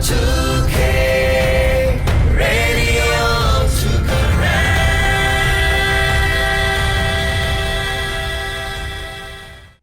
two K Radio two Karen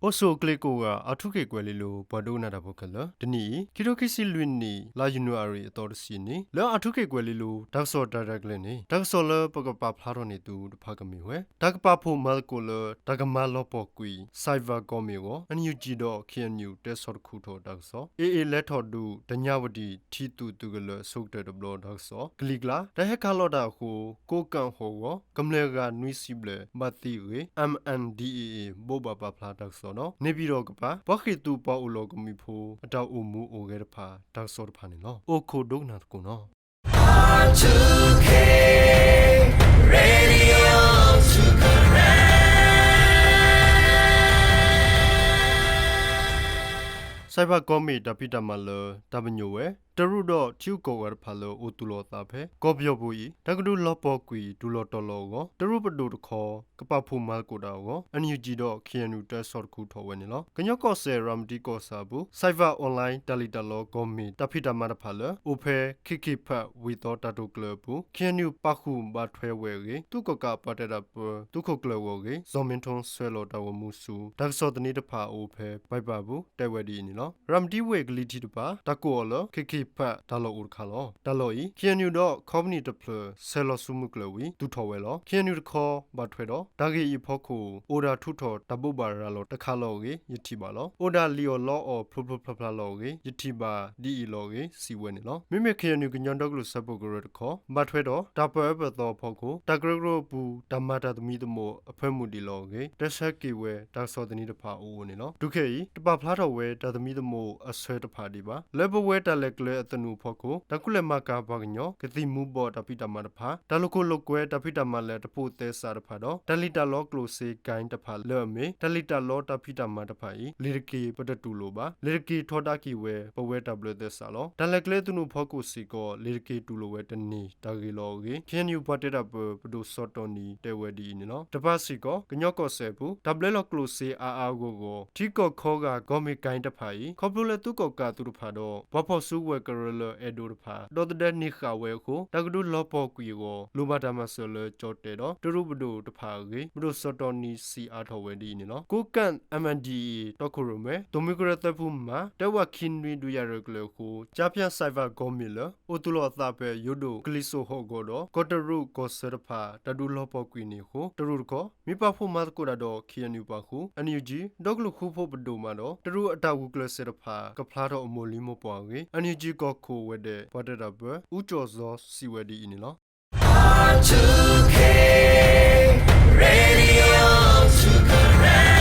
အိၣ်ဆူၣ်အိၣ်ချ့ကိးဂၤ အၣ်ထူခ့ၣ်ကွဲၤလ့လိၤ ပှၤဒိကနၣ်တၢ်ဖိခဲလၢာ်, တနံၤအံၤ ခံထိခံဆံလွံၢ်နံၣ် လါယနူၤအါရံၤအသီတဆံနံၤ လၢအၣ်ထူခ့ၣ်ကွဲၤလ့လိၤ တၢ်ကစီၣ်တၢ်ရဲၣ်တၢ်ကျဲၤန့ၣ် တၢ်ကစီၣ်လၢပကပာ်ဖျါထီၣ်န့ၢ်သုတဖၣ်ကမ့ၢ်ဝဲ တၢ်ကပာ်ဖှိၣ်မၤသကိးလၢ တၢ်ကမၤလီၤပှီၢ်ကွံာ် စဲးဘၢၣ်ကီၢ်မ့ၢ်အဂီၢ် NUG ဒီး KNU တဲဆီၣ်တခူထီၣ်တၢ်ကစီၣ်, AA လဲၤထီၣ်ဒုး တညါဝတံၣ် ထံသုးသုးကလၢၤအဆိကတၢၢ်တဘျီတၢ်ကစီၣ်, ကလံၤကျါ တၢ်ဟဲခးလီၤတၢ်အဃိ ကိးကၣ်ဟီၣ်ကဝီၤ ကမျၢၢ်ဂၤနွံဆံဘျဲၣ်ဘၣ်သံအဂ့ၢ် MNDAA ဘိးဘၣ်ပာ်ဖျါတၢ်ကစီၣ်ဒီး န့ၣ်ပၠံၤတီၣ်ကပၤ ပှၤဃ့ၢ်သုးပှၤအိၣ်လီၤကမှံဖိ အတၢ်အိၣ်မူအိၣ်ဂဲၤတဖၣ် တၢ်ကစီၣ်တဖၣ်န့ၣ်လီၤ. အိၣ်ခိးဒိကနၣ်သကိးနီၤ. R two K Radio two Karen စဲးဘၣၣ်ကီၢ်မ့ၢ်တၢ်ဖံးတၢ်မၤလၢ တၢ်ပညိၣ်ဝဲ တရူးဒီးထံဂုၤကီၢ်ဂၤတဖၣ်လၢအိၣ်သူၣ်လီၤသးဖဲ ကီၢ်ပယီၤပူၤအံၤ တၢ်ကဒုးလီၤပှီၢ်ကွံာ်တုၤလီၤတီၤလီၤအဂီၢ် တရူးပဒိၣ်တခီ ကပာ်ဖှိၣ်မၤသကိးတၢ်အဂီၢ် NUG ဒီး KNU တဲဆီၣ်တခူထီၣ်ဝဲန့ၣ်လီၤ. ကညီကီၢ်စဲၣ် ရၤမတံကီၢ်ဆၣ်အပူၤ စဲးဘၣၣ် online တၢ်လံၣ်တၢ်လီကီၢ်မ့ၢ်တၢ်ဖံးတၢ်မၤတဖၣ်လၢ အိၣ်ဖဲ ခ့ၣ်ခ့ၣ်ဖးဝ့ၢ်သီတၢ်တိာ်ကျၢၤအပူၤ KNU ပာ်ဃုာ်ဘၣ်ထွဲဝဲအဂ့ၢ် သုးကီၣ်ကးပှၤတဲတၢ်ပၢ သုးခိၣ်ကျၢၢ်အဂီၢ်အဂ့ၢ် စီၤမ့ထီၣ် ဆှၢလီၤတၢ်ဂီၤမူဆူ တၢ်ကစီၣ်သန့တဖၣ်အအိၣ်ဖဲ ပၢ်ပၢ်အပူၤ တဲဝဲဒ်အံၤန့ၣ်လီၤ. ရၤမတံဝ့ၢ်ကလံၤထံးတဖၣ် တၢ်ကိးအီၤလၢ ခ့ၣ်ခ့ၣ်ဖးတၢ်လီၢ်အိၣ်တခါလီၤ. တၢ်လီၢ်အံၤ KNU ဒီး ခီပနံၣ်တဖျၢၣ် ဆှၢလီၤဆူမုၢ်ကျၢၤဝံၤ သူၣ်ထီၣ်ဝဲလီၤ. KNU တခီ ဘၣ်ထွဲဒီး တၢ်ဂ့ၢ်အံၤအဖီခိၣ် အိၣ်ဒၣ်ထုးထီၣ်တၢ်ဘိးဘၣ်ရၤလီၤတခါလီၤအဂ့ၢ် ယထံၣ်ဘၣ်လီၤ. အိၣ်ဒၣ်လံၣ်အီၣ်လီအီၣ်ဖျိဖျိဖျါဖျါလီၤအဂ့ၢ် ယထံၣ်ဘၣ်ဒ်အံၤလီၤအဂ့ၢ် စံးဝဲန့ၣ်လီၤ. မ့မ့ၢ် KNU ကညီဒီကလုာ်စၢဖှိၣ်ကရၢတခီ ဘၣ်ထွဲဒီး တၢ်ပၢအၢပၢသီအဖီခိၣ် တၢ်ကရၢကရိအပူၤ တၢ်မၤတၢ်သမံသမိးအဖၢမုၢ်ဒံးလီၤအဂ့ၢ် တဲဆၢက့ၤဝဲ တၢ်ကစီၣ်သန့တဖၣ်အအိၣ်န့ၣ်လီၤ. တုၤခဲအံၤ တပာ်ဖျါထီၣ်ဝဲတၢ်သမံသမိးအဆၢတဖၣ်ဒံးဘၣ်. လၢပဝဲတၢ်လဲၤကျဲအသနူအဖီခိၣ် တၢ်ကူၣ်လဲၤမၤကၤပှၤကညီ ကသံၣ်မူၤဘှီးတၢ်ဖံးတၢ်မၤတဖၣ် တၢ်လိာ်ခိၣ်လိာ်ကွဲတၢ်ဖံးတၢ်မၤလၢတပိာ်သဲစးတဖၣ်ဒီး တၢ်လံၣ်တၢ်လီကျိၣ်စ့ ကၣ် တဖၣ်လၢအမ့ၢ် တၢ်လံၣ်တၢ်လီတၢ်ဖံးတၢ်မၤတဖၣ်အံၤ လ့ၤတက့ၤပတတူၢ်လိာ်ဘၣ်. လ့ၤတက့ၤထီဒါက့ၤဝဲ ပဝဲတၢ်ဘျၢသဲစးလီၤ. တၢ်လဲၤကျဲအသနူအဖီခိၣ်စ့ၢ်ကီး လ့ၤတက့ၤတူၢ်လိာ်ဝဲတန့ၢ်တၢ်ဂ့ၢ်လီၤအဂ့ၢ် KNU ပှၤတဲတၢ်ပၢ ပဒိၣ်စီၤတီၢ်နံၤ တဲဝဲဒ်အံၤန့ၣ်လီၤ. တပၢ်စ့ၢ်ကီး ကညီကီၢ်စဲၣ်အပူၤ တၢ်ဘျၢလီၤကျိၣ်စ့အါအါဂီၢ်ဂီၢ် ထံကီၢ်ခီဂာ်ကီၢ်မ့ၢ်ကၣ်တဖၣ်အံၤ ခီဖျိလၢသုးကီၣ်ကးအသုးတဖၣ်ဒီး ပှၤဖီၣ်စုဝဲၤကရၢလၢအဲၣ်ဒိးတဖၣ် ဒီသဒၢန့ၢ်ဃာ်ဝဲအဃိ တၢ်ကဒုးလီၤပှီၢ်ကွံာ်အဂီၢ် လိၣ်ဘၣ်တၢ်မၤစၢၤလၢကၠီၣ်တဲၣ်ဒီး တရူးပဒိၣ်တဖၣ်အဂ့ၢ် ပဒိၣ်စီၤတီၢ်နံၤစံးအါထီၣ်ဝဲဒ်အံၤန့ၣ်လီၤ. ကိးကၣ် MNDAA တီခိၣ်ရိၣ်မဲ သိၣ်မှံကရၢသၢဖုမၤ တဲဝဲခံနွံဒုးယၤရဲၣ်ကျဲၤအဃိ ကၠါဖၠၣ်စဲးဘၣၣ်ကီၢ်မ့ၢ်လၢ အိၣ်သူၣ်လီၤအသးဖဲယိၤဒိၣ်ကလံၤစိးဟီၣ်ကဝီၤဒီး ကီၢ်တရူးကီၢ်ဆၢတဖၣ် တၢ်ဒုးလီၤပှီၢ်ကွံာ်န့ၢ်အဃိ တရူးတခီ မ့ၢ်ပာ်ဖှိၣ်မၤသကိးတၢ်ဒီး KNU ပာ်ဃုာ် NUG ဒီကလုာ်ဃူဖိးပဒိၣ်မးဒီး တရူးအတၢ်ဂုာ်ကျဲးစၢးတဖၣ် ကဖျါထီၣ်အမိၢ်လံမိၢ်ပှၢ်အဂ့ၢ် NUG ကီၢ်ခိၣ်ဝဲၤဒၢး ပှၤတဲတၢ်ပၢ အူကၠီၣ်စီၤ စံးဝဲဒ်အံၤန့ၣ်လီၤ. R two K Radio two Karen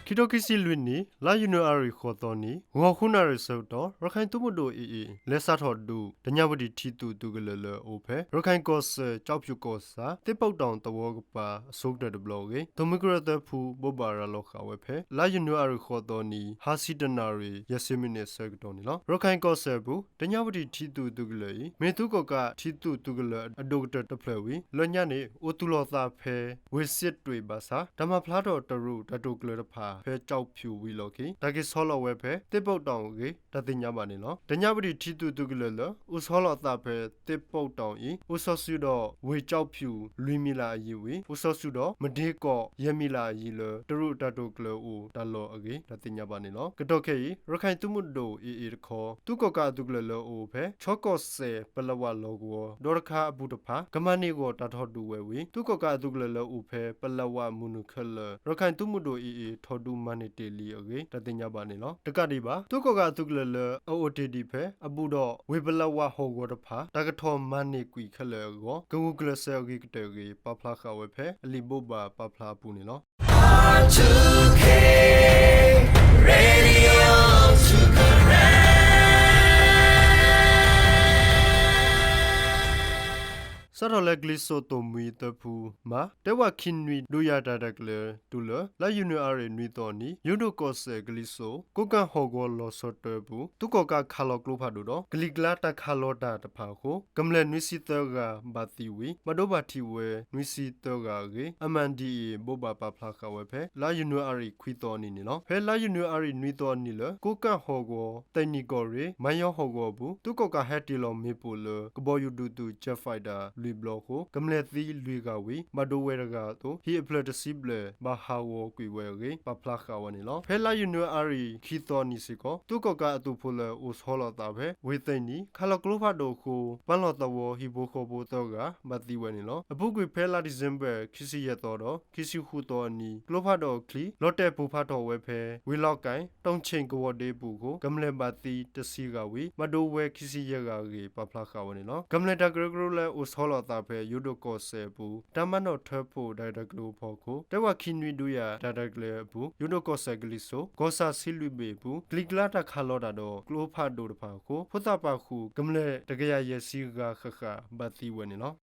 ခံထိခံဆံလွံၢ်နံၣ် လါယနူၤအါရံၤဃိးသီနံၤ ဂီၤဃုနၣ်ရံၣ်ဆၢကတီၢ် ရခၢၣ်သုးမုၢ်ဒိၣ် AA လဲၤစးထီၣ်ဒုး တညါဝတံၣ်ထံသုးသုးကလၢၤလၢအအိၣ်ဖဲ ရခၢၣ်ကီၢ်စဲၣ် ကၠီၣ်ဖၠူၣ်ကီၢ်ဆၣ် သ့ၣ်ပီၣ်တီၣ်သဝီကပၤအဆိကတၢၢ်တဘျီအဂ့ၢ် သိၣ်မှံကရၢသၢဖု ဘိးဘၣ်ရၤလီၤဃာ်ဝဲဖဲ လါယနူၤအါရံၤဃိးသီနံၤ ဟါဆံတနၣ်ရံၣ် ယဲၢ်ဆံမံးနံးအဆၢကတီၢ်န့ၣ်လီၤ. ရခၢၣ်ကီၢ်စဲၣ်အပူၤ တညါဝတံၣ်ထံသုးသုးကလၢၤအံၤ မ့ၢ်သုးကီၣ်ကးထံသုးသုးကလၢၤအဒိၣ်ကတၢၢ်တဖျၢၣ်ဝံၤ လၢညါန့ၣ် အိၣ်သူၣ်လီၤသးဖဲ ဝ့ၢ်စ့တွ့ၣ်ဘၣ်ဆၣ် တၢ်မၤဖျါထီၣ်တရူးတၢ်တိာ်ကျၢၤတဖၣ် ဖဲကၠီၣ်ဖၠူၣ်ဝံၤအလီၢ်ခံ တၢ်က့ၤဆီလီၤဝဲဖဲ သ့ၣ်ပီၣ်တီၣ်အဂ့ၢ် တၢ်သ့ၣ်ညါဘၣ်န့ၣ်လီၤ. တညါဝတံၣ်ထံသုးသုးကလၢၤလၢ အိၣ်ဆီလီၤအသးဖဲ သ့ၣ်ပီၣ်တီၣ်အံၤ အိၣ်စီၤစုၤဒီးဝ့ၢ်ကၠီၣ်ဖၠူၣ်လွံၢ်မံးလးအယံၤဝံၤ အိၣ်စီၤစုၤဒီးမဒ့ကီၢ်ယဲၢ်မံးလးအယံၤလၢ တရူးတၢ်တိာ်ကျၢၤအိၣ်တၢ်လီၢ်အဂ့ၢ် တၢ်သ့ၣ်ညါဘၣ်န့ၣ်လီၤ. ကတီၢ်ခဲအံၤ ရခၢၣ်သုးမုၢ်ဒိၣ် AA တခီ သုးကီၣ်ကးအသုးကလၢၤလၢအအိၣ်ဖဲ ခၠီကီၢ်စဲၣ် ပလးဝးလီၢ်ကဝီၤ ဒီတခါအပူၤတဖၣ် ကမၤန့ၢ်အဂီၢ်တၢ်ထီၣ်ဒုးဝဲဝံၤ သုးကီၣ်ကးအသုးကလၢၤလၢအအိၣ်ဖဲ ပလးဝးမုၢ်နုာ်ခဲလၢာ် ရခၢၣ်သုးမုၢ်ဒိၣ် AA ထီၣ်ဒုးမၤန့ၢ်တ့ၢ်လံအဂ့ၢ် တၢ်သ့ၣ်ညါဘၣ်န့ၣ်လီၤ. တကးဒံးဘၣ် သုးကီၣ်ကးအသုးကလၢၤလၢအအိၣ်တ့ၢ်ဒံးဖဲ အဘူးဒီး ဝ့ၢ်ပလးဝးဟီၣ်ကဝီၤတဖၣ် တၢ်ကထီၣ်မၤန့ၢ်ကွံာ်ခဲလၢာ်အဂီၢ် ကဂုာ်ကျဲးစၢးအဂ့ၤကတၢၢ်အဂ့ၢ် ပာ်ဖျါဃာ်ဝဲဖဲ အလံာ်ဘိးဘၣ်ပာ်ဖျါအပူၤန့ၣ်လီၤ. R two K Radio two Karen လၢကလံၤစိးသိၣ်မှံသၢဖုမၤ တဲဝးခံနွံဒုးယၤတၢ်ရဲၣ်တၢ်ကျဲၤတုၤလၢ လါယနူၤအါရံၤနွံသီအနံၤ ယိၤဒိၣ်ကီၢ်စဲၣ်ကလံၤစိး ကိးကၣ်ဟီၣ်ကဝီၤလီၤဆီတၢပူၤ သုးကီၣ်ကးခးလီၤကျိဖးဒိၣ်ဒီး ကလံၤကျါတၢ်ခးလီၤတၢ်တဖၣ်အဃိ ကမျၢၢ်နွံဆံသၢဂၤဘၣ်သံဝံၤ ဘၣ်ဒိဘၣ်ထံးဝဲနွံဆံသၢဂၤအဂ့ၢ် MNDAA ဘိးဘၣ်ပာ်ဖျါဃာ်ဝဲဖဲ လါယနူၤအါရံၤခွံသီအနံၤန့ၣ်လီၤ. ဖဲလါယနူၤအါရံၤနွံသီအနံၤလၢ ကိးကၣ်ဟီၣ်ကဝီၤ သ့ၣ်နံၣ်ကီၢ်ရ့ၣ် မၤယီၤဟီၣ်ကဝီၤအပူၤ သုးကီၣ်ကးဟဲတ့ၢ်လီၤမ့ၣ်ပိၢ်လၢ ကဘီယူၤဒုးသုး Jet Fighter လွံၢ်ဘျီအဃိ ကမျၢၢ်သံလွံၢ်ဂၤဝံၤ ဘၣ်ဒိဝဲတဂၤအသိး ဟံၣ်အဖျၢၣ်တဆံဘျဲၣ် ဘၣ်ဟးဂီၤကွံာ်ဝဲအဂ့ၢ် ပာ်ဖျါဃာ်ဝဲန့ၣ်လီၤ. ဖဲလါယနူၤအါရံၤခံသီအနံၤစ့ၢ်ကီး သုးကီၣ်ကးအသုးဖိလၢအိၣ်ဆီလီၤအသးဖဲ ဝ့ၢ်သ့ၣ်နံၣ် ခးလီၤကျိဖးဒိၣ်အဃိ ပာ်လီၤသးဝီဟံၣ်ဖိဃီဖိသၢဂၤ ဘၣ်သံဝဲန့ၣ်လီၤ. အပူၤကွံာ်ဖဲလါဒံၣ်စ့ဘၢၣ် ခံဆံယဲၢ်သီဒီး ခံဆံဃုသီအနံၤ ကျိဖးဒိၣ်အချံ လီၤတဲာ်ပိၢ်ဖးထီၣ်ဝဲဖဲ ဝ့ၢ်လီကၣ် တီၣ်ဆ့ၣ်ကဝီၤဒ့အပူၤအဃိ ကမျၢၢ်ဘၣ်သံတဆံဂၤဝံၤ ဘၣ်ဒိဝဲခံဆံယဲၢ်ဂၤအဂ့ၢ် ပာ်ဖျါဃာ်ဝဲန့ၣ်လီၤ. ကမျၢၢ်တၢ်ကရၢကရိလၢအိၣ်ဆီလီၤအသးဖဲ ယိၤဒိၣ်ကီၢ်စဲၣ်အပူၤ တၢ်မၤနီၣ်ထၢဖှိၣ်တၢ်ရဲၣ်တၢ်ကျဲၤအဖီခိၣ် တဲဝးခံနွံဒုးယၤတၢ်ရဲၣ်တၢ်ကျဲၤအပူၤ ယိၤဒိၣ်ကီၢ်စဲၣ်ကလံၤစိး ကီၢ်ဆၣ်ဆံလွံၢ်ဘ့ၣ်အပူၤ ကလံၤကျါတၢ်ခးလီၤတၢ်ဒီးကျိဖးဒိၣ်တဖၣ်အဃိ ဖိသၣ်ပာ်ဃုာ် ကမျၢၢ်တကယၤယဲၢ်ဆံဂၤဃၣ်ဃၣ် ဘၣ်သံဝဲန့ၣ်လီၤ.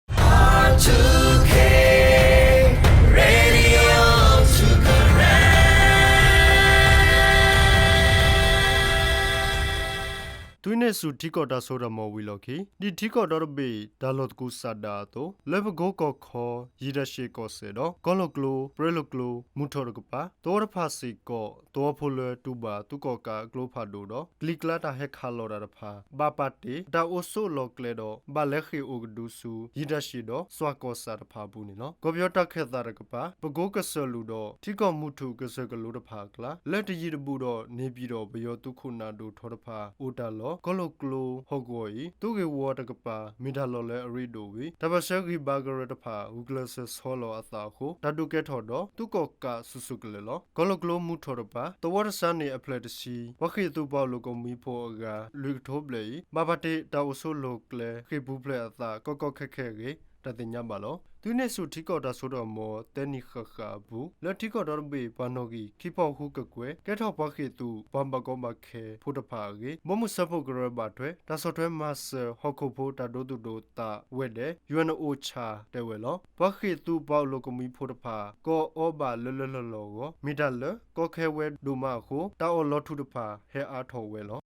သုးန့ၢ်ဆူၣ်ထံကီၢ်တၢ်စိတၢ်ကမီၤဝံၤအလီၢ်ခံ ဒ်ထံကီၢ်ဒီတဘ့ၣ်တၢ်လီၢ်သကူးစးဒးအသိး လၢပကိကီၢ်ခီ ယံာ်တၢ်ရှ့ၣ်ကီၢ်စဲၣ်ဒီး ကီၢ်လိာ်ကျိ ပြၢလိာ်ကျိ မုၢ်ထီၣ်တကပၤ သဝီတဖၣ်စ့ၢ်ကီး သဝီဖိလၢတူၢ်ဘၣ်သုးကီၣ်ကးအကျိဖးဒိၣ်ဒီး ကလံၤကျါတၢ်ဟဲခးလီၤတၢ်တဖၣ် ဘၣ်ပာ်တ့ၢ်အတၢ်အိၣ်ဆိးလီၢ်ကျဲဒီး ဘၣ်လဲၤဃ့ၢ်အိၣ်ကဒုဆူ ယံာ်တၢ်ရှ့ၣ်ဒီးစွၣ်ကီၢ်ဆၣ်တဖၣ်အပူၤန့ၣ်လီၤ. ကီၢ်ပယီၤတၢ်ခၢၣ်သးတကပၤ ပကိကစၢၢ်လူၢ်ဒီး ထံကီၢ်မုၢ်ထူၣ်ကစၢၢ်ကလိတဖၣ်အကျါ လၢတယံၤတဘူးဒီး န့ၣ်ပၠံၣ်ဒီးပယီၤသုးခိၣ်နၢ်ဒိၣ်ထီတဖၣ် အိၣ်တၢ်လီၢ် ကီၢ်လိာ်ကျိဟီၣ်ကဝီၤအံၤ သုးဂ့ၢ်ဝီတကပၤ မ့ၢ်တၢ်လီၢ်လၢအရ့ဒိၣ်ဝံၤ တၢ်ပၢၢ်ဆၢဂံၢ်ဘါကရၢတဖၣ် ဂုာ်ကျဲးစၢးဆီလီၤအသးအဃိ တၢ်ဒုးကဲထီၣ်ဒီး သုးကီၣ်ကးစုာ်စုာ်ကလဲာ်လီၤ. ကီၢ်လိာ်ကျိမုၢ်ထီၣ်တပၤ သဝီတစှၤန့ၣ်အဖျၢၣ်တဆံ ပှၤဃ့ၢ်သုးပှၤအိၣ်လီၢ်ကမှံဖိအဂၤ လွံၢ်ကထိဘျဲၣ်အံၤ ဘၣ်ပာ်တ့ၢ်တၢ်အိၣ်ဆိးလီၢ်ကျဲ ဃ့ၢ်ပူၤဖျဲးအသး ကီကီခဲခဲအဂ့ၢ် တၢ်သ့ၣ်ညါဘၣ်လီၤ. သုးန့ၢ်ဆူၣ်ထံကီၢ်တၢ်စိတၢ်ကမီၤ သၢနံၣ်ဃၣ်ဃၣ်အပူၤ လၢထံကီၢ်ဒီတဘ့ၣ်ပှၤနီၣ်ဂံၢ် ခံဖီၣ်ဃုကကွဲၢ် ကဲထီၣ်ပှၤဃ့ၢ်သုး ပှၤဘၣ်ကီဘၣ်ခဲဖိတဖၣ်အဂ့ၢ် ဘီမုၢ်စၢဖှိၣ်ကရၢဘၣ်ထွဲ တၢ်ဆီၣ်ထွဲမၤစၢၤဟီၣ်ခိၣ်ဖိတၢ်ဒိသူၣ်ဒိသးဝဲၤဒၢး ယူၣ်အၣ်အိၣ်ဆၣ် တဲဝဲလီၤ. ပှၤဃ့ၢ်သုးပှၤအိၣ်လီၢ်ကမှံဖိတဖၣ် ကအီၣ်ဘၣ်လၢလၢလီၢ်လီၢ်အဂီၢ် မ့ၢ်တၢ်လၢ ကီခဲဝဲဒိၣ်မးအဃိ တၢ်အီၣ်လီၤထူတဖၣ် ဟဲအါထီၣ်ဝဲလီၤ.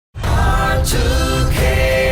အ